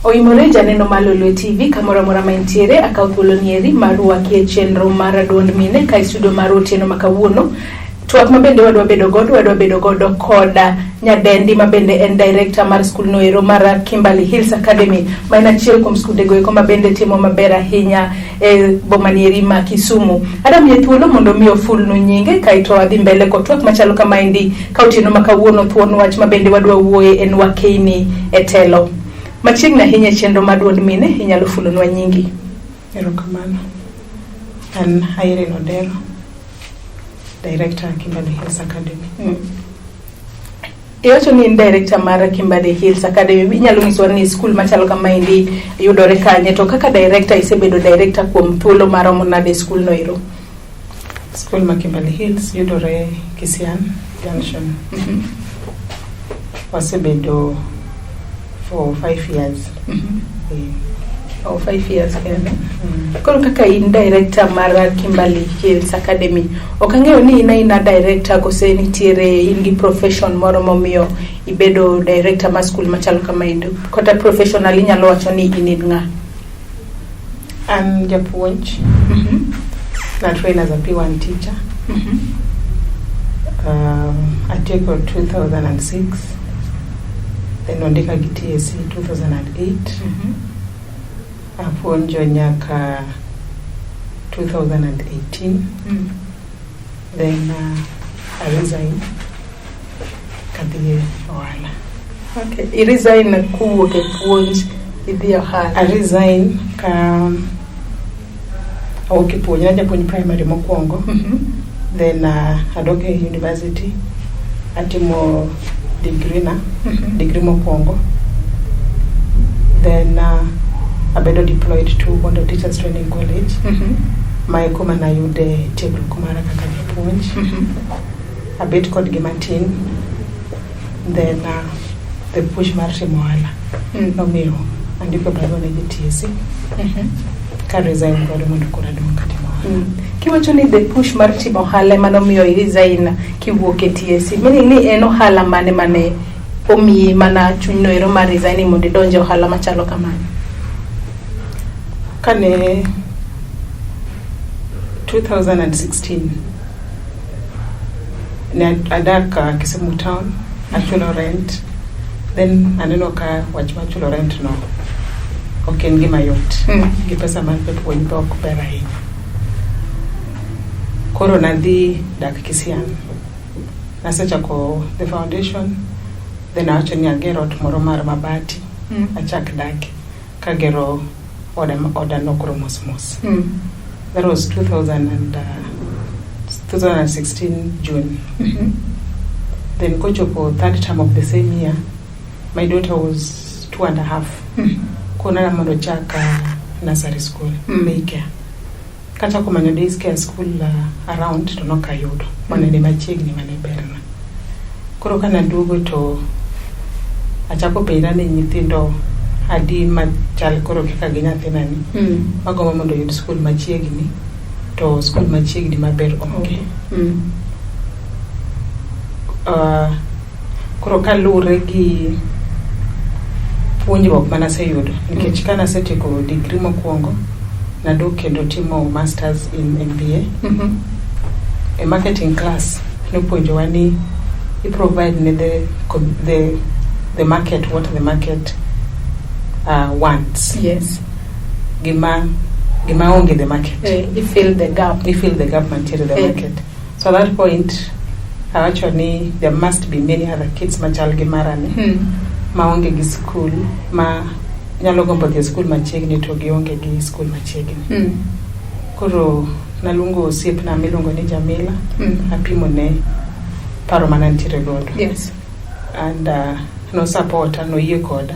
Oimore janeno mar Lolwe TV kamoro amora ma intiere, akaw thuolo nieri mar rwaki e chenro mar duond mine ka e studio mar otieno ma kawuono. Twak ma bende wadwa bedo godo, wadwa bedo godo koda nyadendi ma bende en director mar skul no ero mar Kimberley Hills Academy, ma en achiel kuom skunde go eko ma bende timo maber ahinya e boma nieri ma Kisumu. Adwa miye thuolo mondo mi ofulnu nyinge kaeto adhi mbele kod twak machalo kamaendi ka otieno ma kawuono. Thuon wach ma bende wadwa wuoye en wakeini e telo. Machiegni ahinya e chenro mar duond mine, inyalo fulonwa nyingi. Erokamano. An Irene Odero, Director, Kimberley Hills Academy. Iwacho ni in director mar Kimberley Hills Academy. Inyalo nyisowa ni skul machalo kamaendi yudore kanye, to kaka director isebedo director kuom thuolo maromo nade e skul no ero? Skul ma Kimberley Hills yudore Kisian Junction. Wasebedo for 5 years. Oh, 5 years kende. Mm. Koro kaka in director mar Kimberley Hills Academy, ok ang'eyo ni in aina director kose nitiere in gi profession moro momiyo ibedo director mar skul machalo kamaendi. Kata professional inyalo wacho ni in ng'a? An japuonj. Na train as a P1 teacher. Atieko 2006. Then ondika gi TSC 2008. Apuonjo nyaka 2018. Then I resign kadhi e ohala. Okay. I resign kuwuok e puonj idhi e ohala. I resign ka awuok e puonj. Najapuonj primary mokwongo. Then adok e university atimo degree na, degree mokwongo. Then abedo deployed to Bondo Teachers Training College, ma e kuma nayude tiegruok mara kaka japuonj. Abet kodgi matin, then the push mar timo ohala nomiyo andiko barua ne jo TSC ka resign godo mondo koro adong katimo ohala. Kiwacho ni the push mar timo ohala ema nomiyo i resign kiwuok e TSC, meaning ni en ohala mane mane omiyi mana chunyno ero mar resigning mondo idonj e ohala machalo kamano? Kane 2016 ne adak Kisumu town, achulo rent, then aneno ka wach mar chulo rent no ok en gima yot gi pesa mar japuonj be ok ber ahinya. Koro nadhi dak Kisian, nasechako the foundation, then awacho ni ager ot moro mar mabati, achak dake kagero oda no koro mos mos. That was 2000 and, 2016 June. Then kochopo third term of the same year, my daughter was 2.5. Koro mondo chak nursery school, daycare. Kachako manyo daycare school around to nokayudo mane ni machiegni mane berna. Koro kanaduogo to achako penjra ni nyithindo adi machal koro kaka gi nyathinani magombo mondo oyud skul machiegni, to skul machiegni maber onge. Koro kaluwore gi puonjruok manaseyudo, nikech kanasetieko degree mokwongo, nadok kendo timo masters in MBA. E marketing class nopuonjowa ni i provide ne the market what the market wants. Gima onge the market. You fill the gap. We fill the gap mantiere the market. So at that point awacho ni there must be many other kids machal gi marani maonge gi skul, ma nyalo gombo dhi e skul machiegni to gionge gi skul machiegni. Koro naluongo osiepna miluongo ni Jamila, apimo ne paro manantiere godo and nosupporta, noyie koda,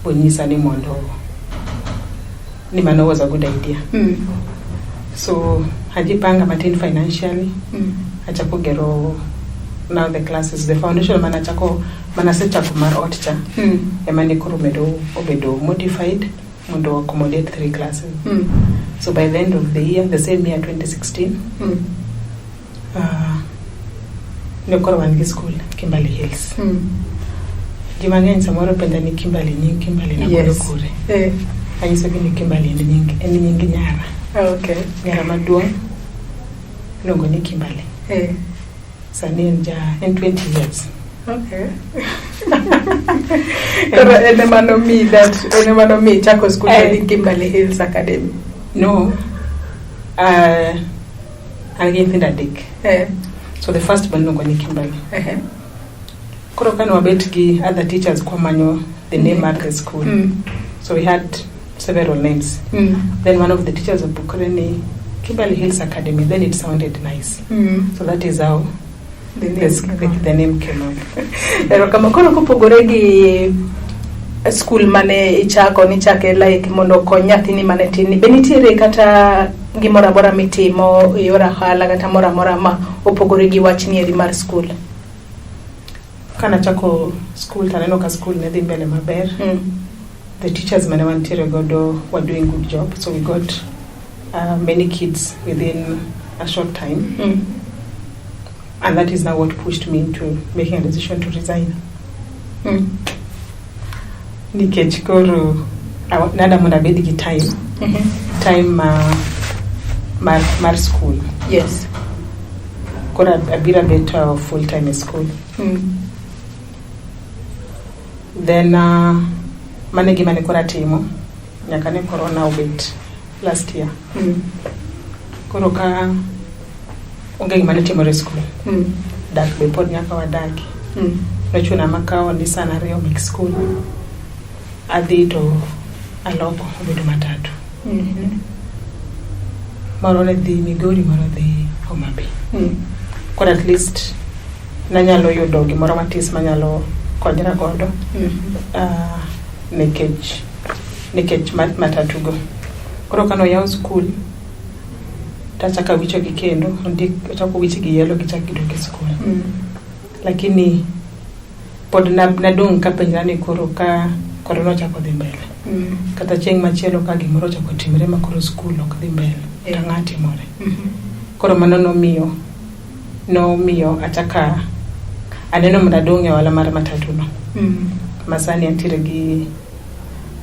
bonyisa ni mondo ni mano was a good idea. So ajipanga matin financially, achako gero now the classes, the foundation manachako manasechako mar ot cha ema ne koro medo obedo modified mondo accommodate three classes. So by the end of the year, the same year 2016, ne koro wan gi school Kimberley Hills. Ji mang'eny samoro penja ni Kimberly, nying Kimberly nagolo kure. Anyisogi ni Kimberly en nying nyara. Nyara maduong' iluongo ni Kimberly. Sani en 20 years. Koro en ema nomiyi en ema nomiyi chako skul ni Kimberly Hills Academy. No. An gi nyithindo adek. So the first one iluongo ni Kimberly. Koro kane wabet gi other teachers kwamanyo the name mar the school. So we had several names. Then one of the teachers obukore ni Kimberly Hills Academy. Then it sounded nice. So that is how The name came out. the name came out. Erokamano. Koro kopogore gi skul mane ichako, nichake like mondo okony nyathini mane tin ni, be nitiere kata gimoro amora mitimo e yor ohala kata moro amora ma opogore gi wach nieri mar skul? Kanachako skul taneno ka skul ne dhi mbele maber. The teachers mane wantiere godo were doing good job, so we got many kids within a short time. And that is now what pushed me into making a decision to resign. Nikech koro nada mondo abed gi time, time mar school. Koro abiro abet full time e school. Then mano e gima ne koro atimo nyaka ne corona obet last year. Koro ka onge gima ne timore e school, dak be pod nyaka wadagi. Nochuna makawo Nissan ariyo mek school, adhi to aloko obedo matatu. Moro ne dhi Migori, moro dhi Homa Bay. Koro at least nanyalo yudo gimoro matis manyalo konyra godo nikech matatu go. Koro kane oyaw school tachako awichogi kendo, ondik ochako wich gi yellow gichak gidok e school. Lakini pod nadong' kapenjra ni koro ka corona ochako dhi mbele, kata chieng' machielo ka gimoro ochako timre ma koro school ok dhi mbele, to ang'o timore? Koro mano nomiyo achaka aneno mondo adong' e ohala mar matatu no. Ma sani antiere gi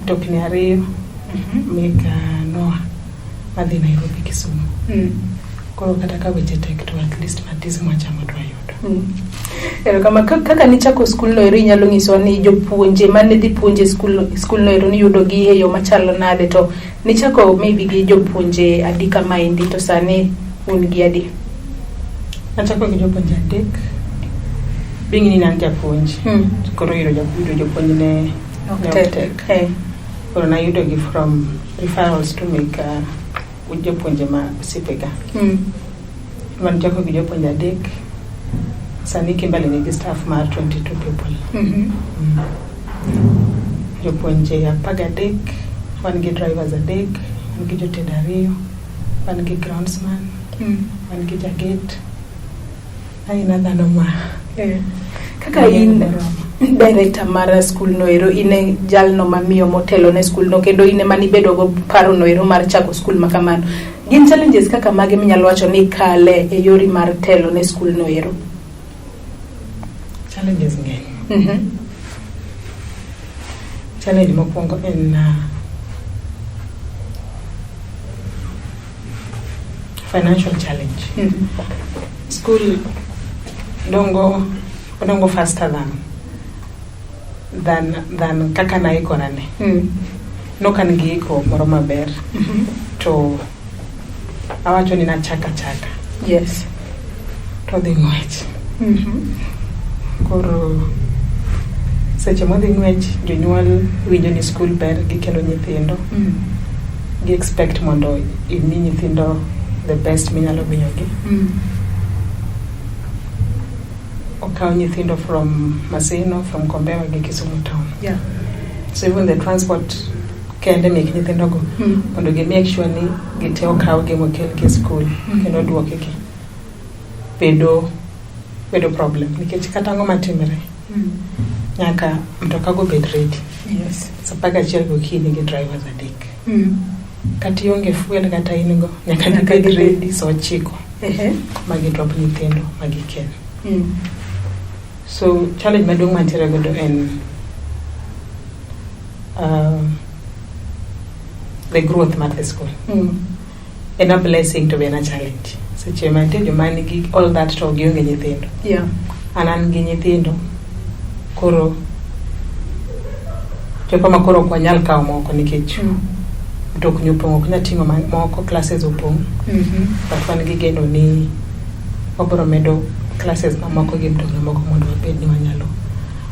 mtokni ariyo mek Noah madhi Nairobi Kisumu. Koro kata ka weche tek to at least matis mwachamo to wayudo. Erokamano. Kaka nichako skul no ero, inyalo nyisowa ni jopuonje mane dhi puonje skul no ero niyudo gi e yo machalo nade, to nichako maybe gi jopuonje adi kamaendi to sani un gi adi? Nachako gi jopuonje adek. Being ni an japuonj, koro yudo jopuonj ne Ok ne tek. ok tek. Koro nayudo gi from referrals to make jopuonje ma osiepega. Manachako gi jopuonje adek. Sani Kimberly nigi staff mar 22 people. Jopuonje 13, wan gi drivers adek, wan gi jotedo ariyo, wan gi groundsman, wan gi jagate. Aina dhano ma Kaka in director mar skul no ero, in e jalno mamiyo motelo ne skul no kendo in ema nibedo go paro no ero mar chako skul ma kamano. Gin challenges kaka mage minyalo wacho ni kale e yori mar telo ne skul no ero? Challenges ng'eny. Challenge mokwongo en financial challenge. School dongo faster than kaka naikora ne. Nok an gi ikruok moro maber. To awacho ni nachaka chaka. To dhi ng'wech. Koro seche modhi ng'wech, jonyuol winjo ni skul ber, gikelo nyithindo. Gi expect mondo imi nyithindo the best minyalo miyogi. Okaw nyithindo from Maseno, from Kombewa gi Kisumu town. So even the transport kende mek nyithindogo mondo gi make sure ni gite okawgi mokelgi e skul kendo oduokgi bedo problem nikech kata ang'o matimre nyaka mtoka go bed ready sa 11 gokinyi gi drivers adek. Kata ionge fuel kata in go, nyaka Nyaka gibed gibed. ready sa 9 ma gidrop nyithindo ma gikel. So challenge maduong' mantiere godo en The growth mar the school en a blessing to be en a challenge. Seche ma nitie joma nigi all that to gionge nyithindo. An gi nyithindo, koro chopo ma koro ok wanyal kawo moko nikech mtokni opong', ok nyal ting'o moko, classes opong'. But wan gi geno ni wabiro medo classes mamoko gi mtokni moko mondo wabed ni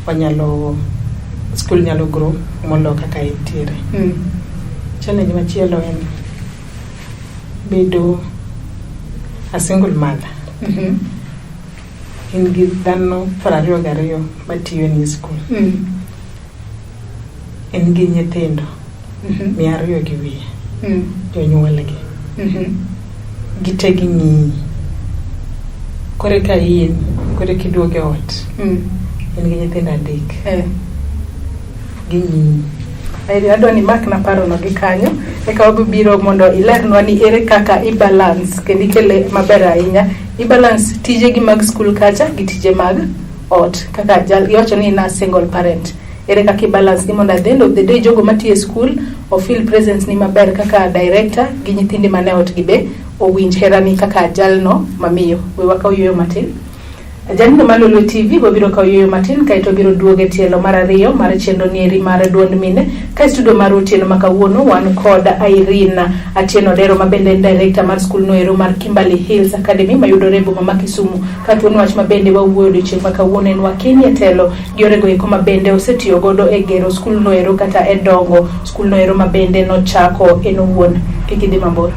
wanyalo school nyalo grow molo kaka entiere. Challenge machielo en bedo a single mother. In gi dhano 22 matiyo ni e school. In gi nyithindo 200 gi wiye. Jonyuolgi. Gite ging'iyi. Koro eka in, koro eka iduogo e ot. In gi nyithindo 3. Ging'iyi. Adwa ni imakna parono gi kanyo eka wabiro mondo ilernwa ni ere kaka i balance kendo ikele maber ahinya i balance tijegi mag skul kacha gi tije mag ot kaka jal iwacho ni in a single parent, ere kaka i balance ni mondo at the end of the day jogo matiyo e skul o feel presence ni maber kaka director gi nyithindi mane ot gi be owinj herani kaka jalno mamiyo. We wakaw yueyo matin. Janeno mar Lolwe TV, wabiro kawo yueyo matin kaeto wabiro duogo e tielo mar ariyo mar chenro nieri mar duond mine. Ka e studio mar otieno ma kawuono wan kod Irene Atieno Odero ma bende en director mar skul no ero mar Kimberley Hills Academy mayudore e boma ma Kisumu. Ka thuon wach ma bende wawuoyo odiochieng' ma kawuono en wakeni e telo gi yorego eko ma bende osetiyo godo e gero skul no ero kata e dongo skul no ero ma bende nochako en owuon. Kik idhi mabor.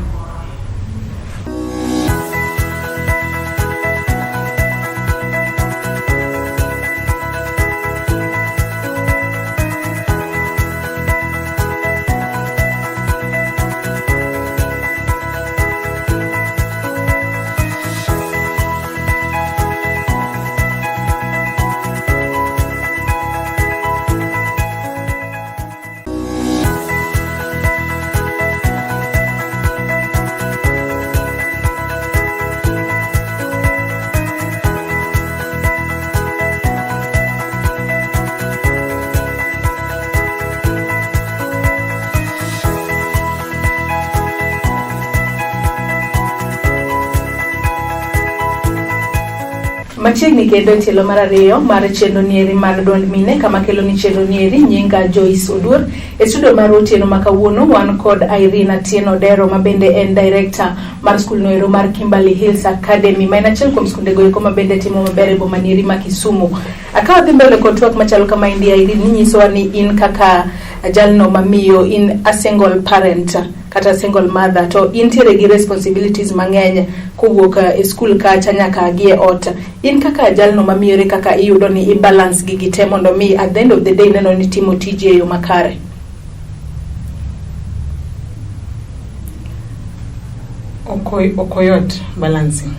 Machiegni kendo e tielo mar ariyo mar chenro nieri mar duond mine kama kelo ni chenro nieri nyinga Joyce Oduor. E studio mar otieno ma kawuono wan kod Irene Atieno Odero ma bende en director mar skul no ero mar Kimberley Hills Academy ma en achiel kuom skunde go eko ma bende timo maber e boma nieri ma Kisumu. Akawa dhi mbele kod twak machalo kama endi Irene, ninyisowa ni in kaka jalno mamiyo in a single parent kata single mother to intiere gi responsibilities mang'eny kowuok e skul kacha nyaka gi e ot. In kaka jalno mamiyore kaka iyudo ni i balance gigi te mondo mi at the end of the day neno ni timo tiji e yo makare? Ok oyot balancing.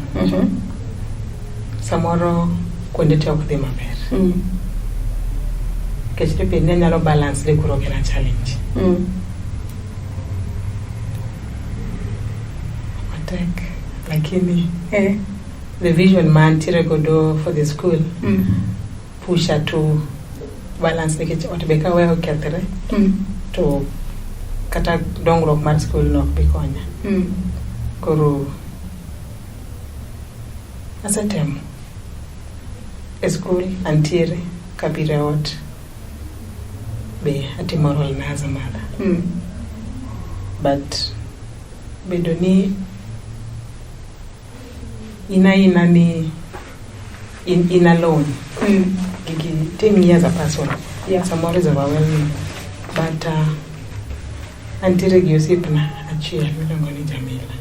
Samoro kuonde te ok dhi maber. Nikech dibed ni anyalo balance de koro ok en a challenge. Matek. Lakini the vision ma antiere godo for the school pusha to balance nikech ot be kaweyo okethre to kata dongruok mar school no ok bi konya. Koro asetemo e school antiere kabiro e ot be atimo role na as a mother. But bedo ni in aina ni in alone gigi tim as a person samoro is overwhelming, but antiere gi osiepna achiel miluongo ni Jamila.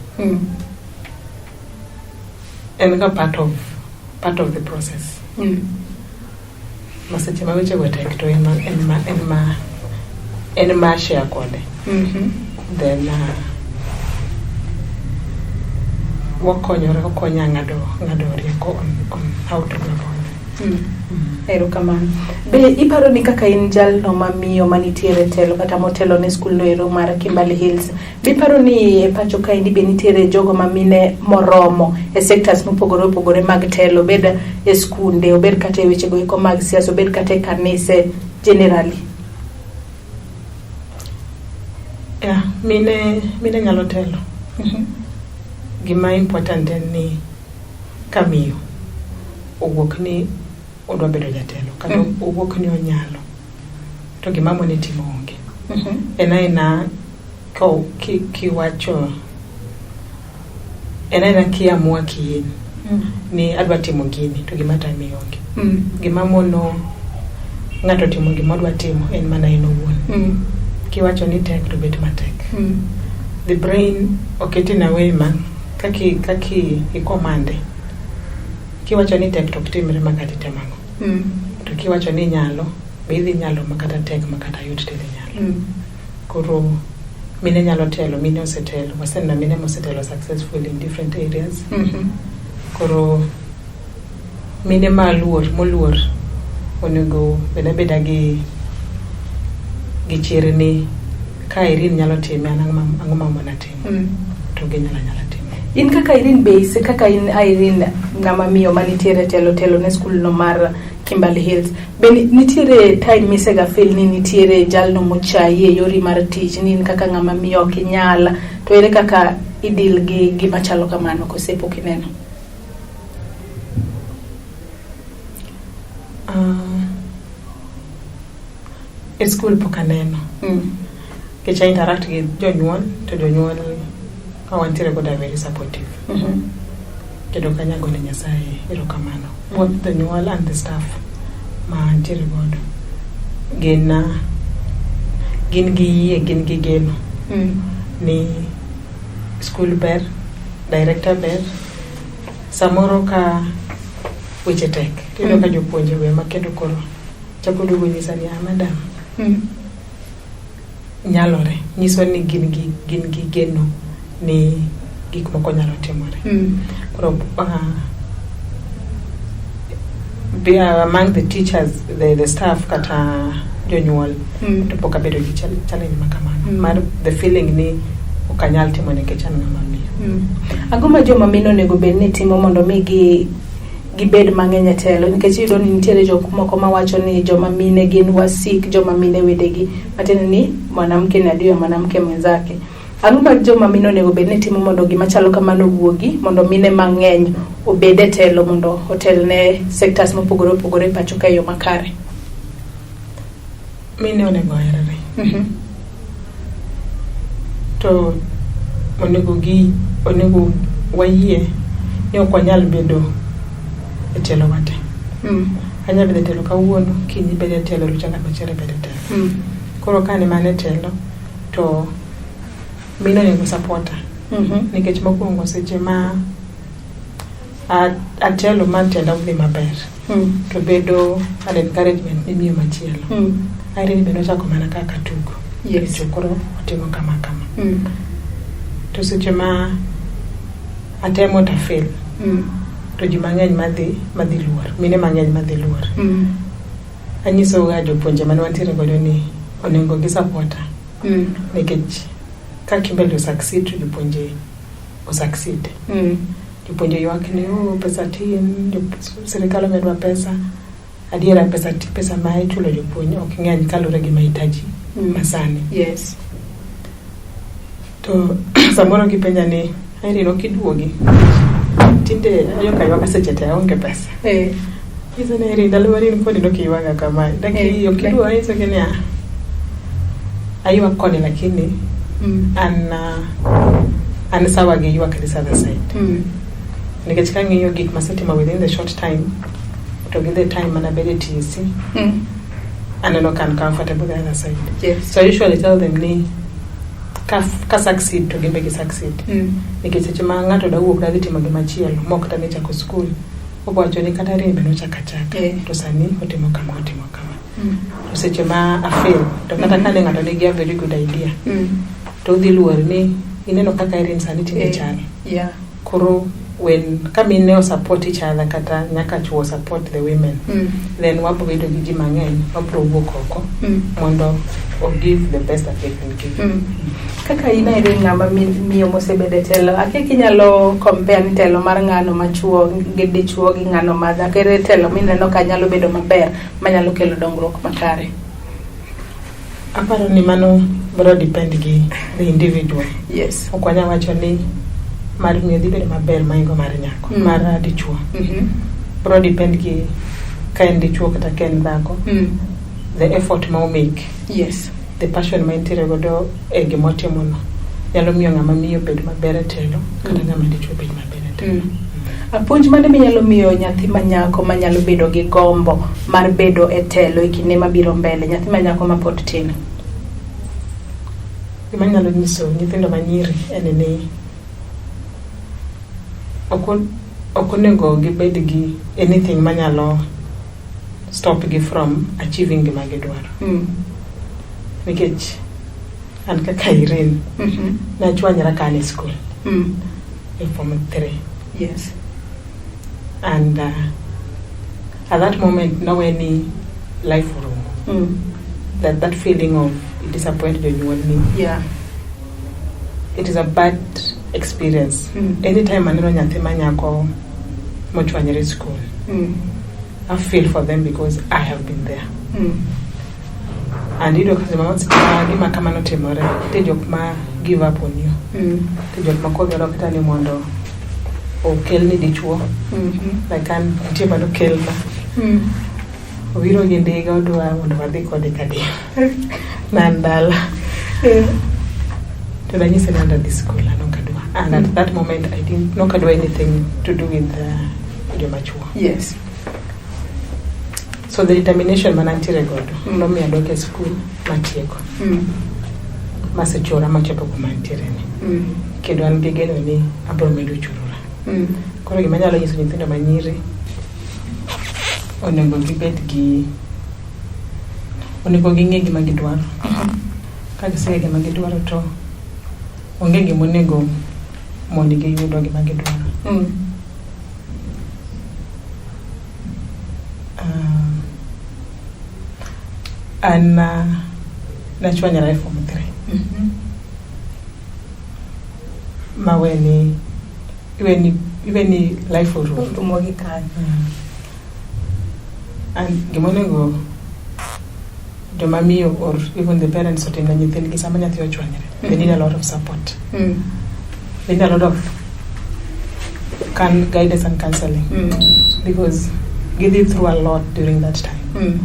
En ga part of the process. Ma seche ma wechego tek to en ma share kode. Then wakonyore, okonya ng'ado rieko on how to go about it. Erokamano. Be iparo ni kaka in jalno mamiyo manitiere telo kata motelo ne skul no ero mar Kimberley Hills, be iparo ni e pacho kaendi be nitiere jogo ma mine moromo e sectors mopogore opogore mag telo, obed e skunde, obed kata e wechego eko mag siasa, obed kata e kanise generally? Yeah, mine nyalo telo. Gima important en ni ka miyo owuok ni odwa bedo jatelo kata owuok ni onyalo, to gima mone timo onge. En aena kiwacho, en aena kiamua kiin ni adwa timo gini, to gima tami onge. Gima mono ng'ato timo gima odwa timo en mana en owuon. Kiwacho ni tek, to bet matek. The brain oket in a way ma kaki ikomande. Kiwacho ni tek, to ok timre ma kata itemo ang'o. To kiwacho ni nyalo, be idhi nyalo ma kata tek ma kata yot to idhi nyalo. Koro mine nyalo telo, mine osetelo. Waseneno mine mosetelo successful in different areas. Koro mine maluor moluor onego bed abeda gi chir ni ka Irene nyalo time, an ang'o ma mona timo? To ginyalo anyala timo. In kaka Irene be kaka in Irene ng'ama miyo manitiere telo ne skul no mar Kimberley Hills, be nitiere time misega feel ni nitiere jalno mochayi e yori mar tich, ni in kaka ng'ama miyo ok inyal, to ere kaka idil gi gima chalo kamano, kose pok ineno? E skul pok aneno. Nikech I interact gi jonyuol, to jonyuol ka wantiere godo are very supportive. Kendo kanya gone Nyasaye erokamano. Both jonyuol and the staff ma antiere godo. Gin gi yie, gin gi geno ni skul ber, director ber. Samoro ka weche tek, tiyudo ka jopuonje we ma kendo koro chako duogo nyisa ni, "Ah, madam, nyalore." Nyiso ni gin gi geno ni gik moko nyalo timore. Koro be among the teachers, the staff kata jonyuol, to pok abedo gi challenge ma kamano mar the feeling ni ok anyal timo nikech an ng'ama miyo. Ang'o ma joma mine onego bed ni timo mondo mi gi gibed mang'eny e telo? Nikech iyudo ni nitiere jok moko mawacho ni joma mine gin wasik joma mine wedegi, matiende ni mwanamke ni adui ya mwanamke mwenzake. Ang'o ma joma mine onego bed ni timo mondo gima chalo kamano owuogi, mondo mine mang'eny obed e telo, mondo otel ne sectors mopogore opogore e pacho ka e yo makare? Mine onego oherre. To onego wayie ni ok wanyal bedo e telo wate. Anyalo bedo e telo kawuono, kiny ibedo e telo, rucha ng'at machielo bedo e telo. Koro ka an ema an e telo, to mine onego supporta. Nikech mokwongo, seche ma atelo ma tenda odhi maber, to bedo an encouragement ne miyo machielo. Irene be nochako mana kaka tugo. To koro otimo kama kama. To seche ma atemo to fail, to ji mang'eny madhi luor, mine mang'eny madhi luor. Anyiso ga jopuonje mane wantiere godo ni onego gi supporta nikech ka Kimberley o succeed, to jopuonje o succeed. Jopuonje ywak ni, "Oh, pesa tin, sirikal omedwa pesa." Adiera, pesa ma ichulo jopuonj ok ng'eny kaluwore gi mahitaji masani. To samoro gipenja ni, "Irene, ok iduogi? Tinde ayoka ywaka seche te, aonge pesa." Nyiso ni, "Irene, ndalo mar in koni nok iywaga kamae. Dak ok iduogo?" Anyisogi ni, "Ah, aywak koni, lakini an sawa gi ywak this other side." Nikech kang'iyo gik masetimo within the short time to gi the time manabede TSC, aneno ka an comfortable the other side. So I usually tell them ni ka succeed, to gin be gi succeed. Nikech seche ma ng'ato da wuok dhi timo gimachielo mok kata ni chako skul, owacho ni kata Irene be nochako achaka, to sani otimo kama, otimo kama. To seche ma a fail, to kata kane ng'ato nigi a very good idea, to odhi luor ni ineno kaka Irene sani tinde chal. Koro when ka mine o support each other, kata nyaka chuo support the women, then wabro bedo gi ji mang'eny mabro wuok oko mondo o give the best that they can give. Kaka in Irene ng'ama miyo mosebedo e telo, akia kinyalo compare ni telo mar ng'ano machuo gi dichuo gi ng'ano ma dhako, ere telo mineno ka nyalo bedo maber manyalo kelo dongruok makare? Aparo ni mano biro depend gi the individual. Ok wanyal wacho ni mar miyo dhi bedo maber mohingo mar nyako, mar dichuo. Biro depend gi ka en dichuo kata ka en dhako. The effort ma omake. The passion ma entiere godo e gimotimono nyalo miyo ng'ama miyo bed maber e telo kata ng'ama dichuo bed maber e telo. Puonj mane minyalo miyo nyathi ma nyako manyalo bedo gi gombo mar bedo e telo e kinde mabiro mbele, nyathi ma nyako mapod tin? Gima anyalo nyiso nyithindo manyiri en ni ok onego gibed gi anything manyalo stop gi from achieving gima gidwaro. Nikech an kaka Irene, nachwanyora ka an e school e form 3. And at that moment nawe ni life orumo. That feeling of disappoint jonyuolni. It is a bad experience. Anytime aneno nyathi ma nyako mochwanyore e school, I feel for them because I have been there. And iyudo ka sama gima kamano timore, nitie jok ma give up on you. Nitie jok ma kodwaro kata ni mondo okelni dichuo. Like an nitie manokelna. Obiro gi ndiga odwa mondo wadhi kode Kadiemo. Ne an dala. To nanyise ni an adhi school an ok adwa. And at that moment I didn't nok adwa anything to do with joma chuo. So the determination mane antiere godo nomiyo adok e school matieko. Masechora machopo kuma antiere ni. Kendo an gi geno ni abiro medo chorora. Koro gima anyalo nyiso nyithindo manyiri, onego gibed gi onego ging'e gima gidwaro. Ka giseng'eyo gima gidwaro to onge gima onego mon gi yudo gima gidwaro. An nachwanyora e form 3. Maweni iweni life orumo. Orumo gi kanyo. And gima onego joma miyo or even the parents otim ne nyithindgi sama nyathi ochwanyore, they need a lot of support. They need a lot of guidance and counseling. Because gidhi through a lot during that time.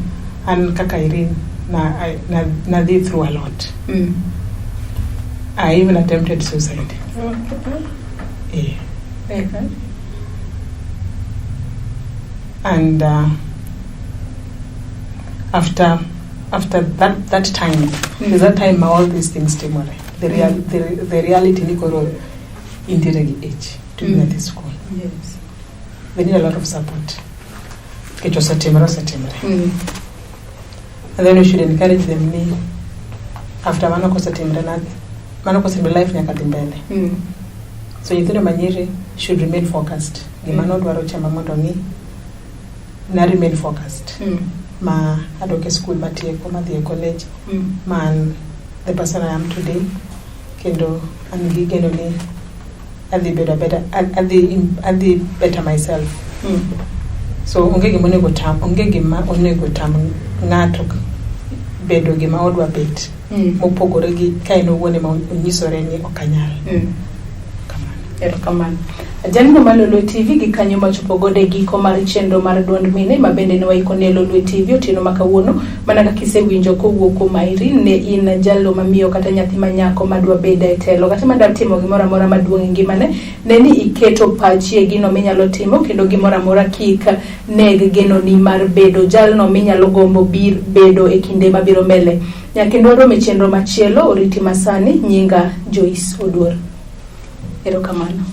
And kaka Irene, na dhi through a lot. I even attempted suicide. Yeah. And after that time, there's that time all these things timore. The reality ni koro intiere gi age to be at the school. They need a lot of support. Nikech osetimore, osetimore. And then we should encourage them ni after mano kosetimore na mano kosetimore life nyaka dhi mbele. So nyithindo manyiri should remain focused. Gima nodwaro chama mondo ng'i na remain focused. Ma adok e school matieko madhi e college ma an the person I am today kendo an gi geno ni adhi bedo better, adhi better myself. So onge gima onego tam ng'ato bedo gima odwa bet mopogore gi ka en owuon ema onyisore ni ok anyal. Kamano. Erokamano. Janeno mar Lolwe TV gi kanyo machopo godo e giko mar chenro mar duond mine ma bende ne waiko ne Lolwe TV otieno ma kawuono mana kaka isewinjo kowuok kuom Irene ne in jalno mamiyo kata nyathi ma nyako madwa bedo e telo kata madwa timo gimoro amora maduong' e ngimane ne ni iketo pachi e gino minyalo timo kendo gimoro amora kik neg genoni mar bedo jalno minyalo gombo bir bedo e kinde mabiro mbele. Nyakendo warom e chenro machielo oriti masani nyinga Joyce Oduor. Erokamano.